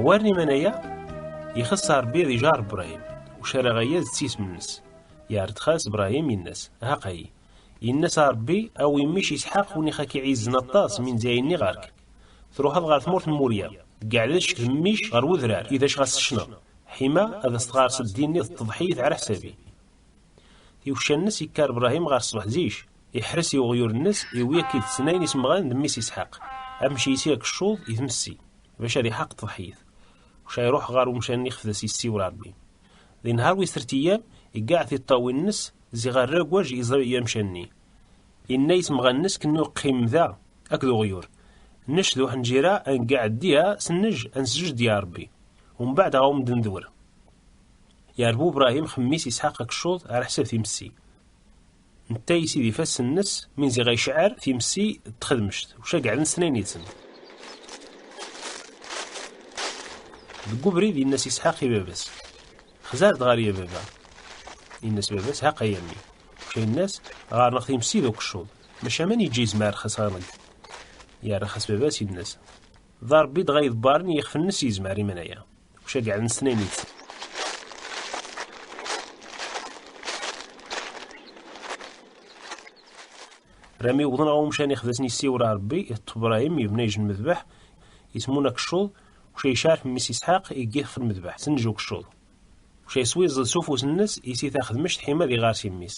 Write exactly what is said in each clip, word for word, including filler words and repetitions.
War limanaya, ixeṣṣ Ṛebbi ad ijarreb Bṛahim, ucaraɣ-aya d tisem-nnes. Yerr-d xas Bṛahim, yenna-s: "Haqayi." Yenna-s Ṛebbi: "Awi mmi-s Isḥaq, win i xak-iɛizzen aṭas min d-ayenni ɣer-k. Truḥeḍ ɣer tmurt n Murya, tgeɛdeḍ kečč d mmi-s ɣer wedrar, i d acu ɣas tecneḍ. Ḥima ad as-tɣarseḍ dinni d tḍeḥyit ɛla ḥsabi." Tiweccan-nnes, yekker Bṛahim ɣer ṣṣbeḥ zik, iḥres i uɣyul-nnes, iwi akkid tnayen isemɣan d mmi-s Isḥaq, amciysi akeccuḍ i tmessi, bac ad iḥaq tḍeḥyit. Uca iruḥ ɣer umcan-nni ixef d as-yessiwel Ṛebbi. Di nehar wis tret iyam, iggaɛ tiṭṭawin-nnes, ziɣ rragwaj iẓra i amcan-nni. Inna i isemɣan-nnes: "Kennu qqimem da akked uɣyul. Nnec d uḥenǧir-a ad nggaɛed diha s nnec, ad nesǧed i Ṛebbi. Umbeɛd ad ɣ-awem-d-nedwer." Yerbu Bṛahim xemmi-s Isḥaq akeccuḍ ɛla ḥsab timessi. Netta yessi d ifassen-nnes, min ziɣ icɛer timessi d txedmect, uca geɛden s tnayen-iten. Deg ubrid, yenna-s Isḥaq i baba-s: "Xzer-d ɣer-i a baba." Yenna-s baba-s: "Haqayi a mmi." Uca yenna-s: "Ɣer-neɣ timessi d ukeccuḍ, maca man yeǧǧa yezmer ad rxes ɣer-neɣ?" Yerra xas baba-s, yenna-s: "D Ṛebbi dɣa iḍebbaren i yixef-nnes yezmer i manaya." Uca geɛden s tnayen-iten. Rami wwḍen ɣer umcan ixef d as-yessiwel Ṛebbi, iṭṭef Bṛahim, yebna ijen medbeḥ, ismun akeccuḍ, uca yecɛer mmi-s Isḥaq, iggi ixef n medbeḥ, s nnec ukeccuḍ. Uca yeswiẓẓed s ufus-nnes, isi taxedmect ḥima ad iɣars i mmi-s.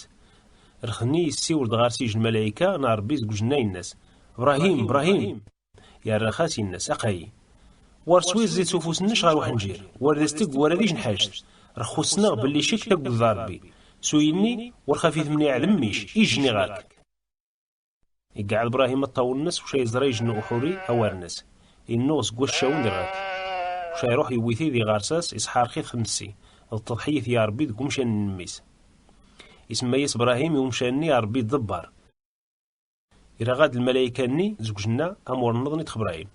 Rxen-nni yessiwel-d ɣer-s ijen malayka n Ṛebbi deg ujenna, yenna-s: "Bṛahim, Bṛahim!" Yerra xas, yenna-s: "Aqayi. War swiẓẓid s ufus-nnes ɣer uḥenǧir, war d as-teg, war ad ijen ḥaǧt. Rxussneɣ belli cikt akked d Ṛebbi. S uyenni, ur xaf i temniɛ d mmi-s, ijen iɣar-k." Iqeɛɛed Bṛahim aṭṭawen-nnes, uca yeẓra ijen uḥuri awar-nnes. Innuɣ seg waccawen di ɣer-k. Uca iruḥ yewwi-t-id iɣars-as, isḥerq-it xemsi, d tḍeḥyit i Ṛebbi deg umcan n mmi-s. Isemma-yas Bṛahim i umcan-nni Ṛebbi iḍebber. Iraɣ-d lmalayka-nni deg ujenna, amur nniḍen iṭṭef Bṛahim.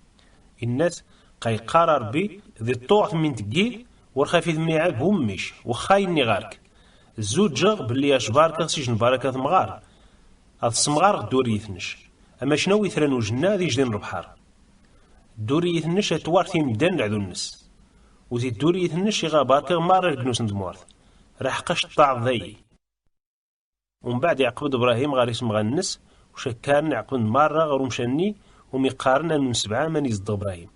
Inna-t: "Qa yeqqar Ṛebbi, di ṭṭuɛt min teggi, ur xaf i temniɛed bu mmi-s, wexxa yenni ɣer-k. Zzuǧǧeɣ belli ad cbarkeɣ s ijen baraka temɣar. Ad ssemɣareɣ dduriyet-nnes. Amacnaw itran ujenna d ijdin n lebḥer. Dduriyet-nnes ad twar timeddan leɛdu-nnes. U di dduriyet-nnes iɣa barkeɣ marra lgnus n tmurt. Raḥeq aceṭṭaɛeḍ dayi." Umbeɛd iɛqeb-d Bṛahim ɣer isemɣan-nnes, ucakkaren ɛeqben-d marra ɣer umcan-nni, umi qqaren anu n sebɛa man izeddeɣ Bṛahim.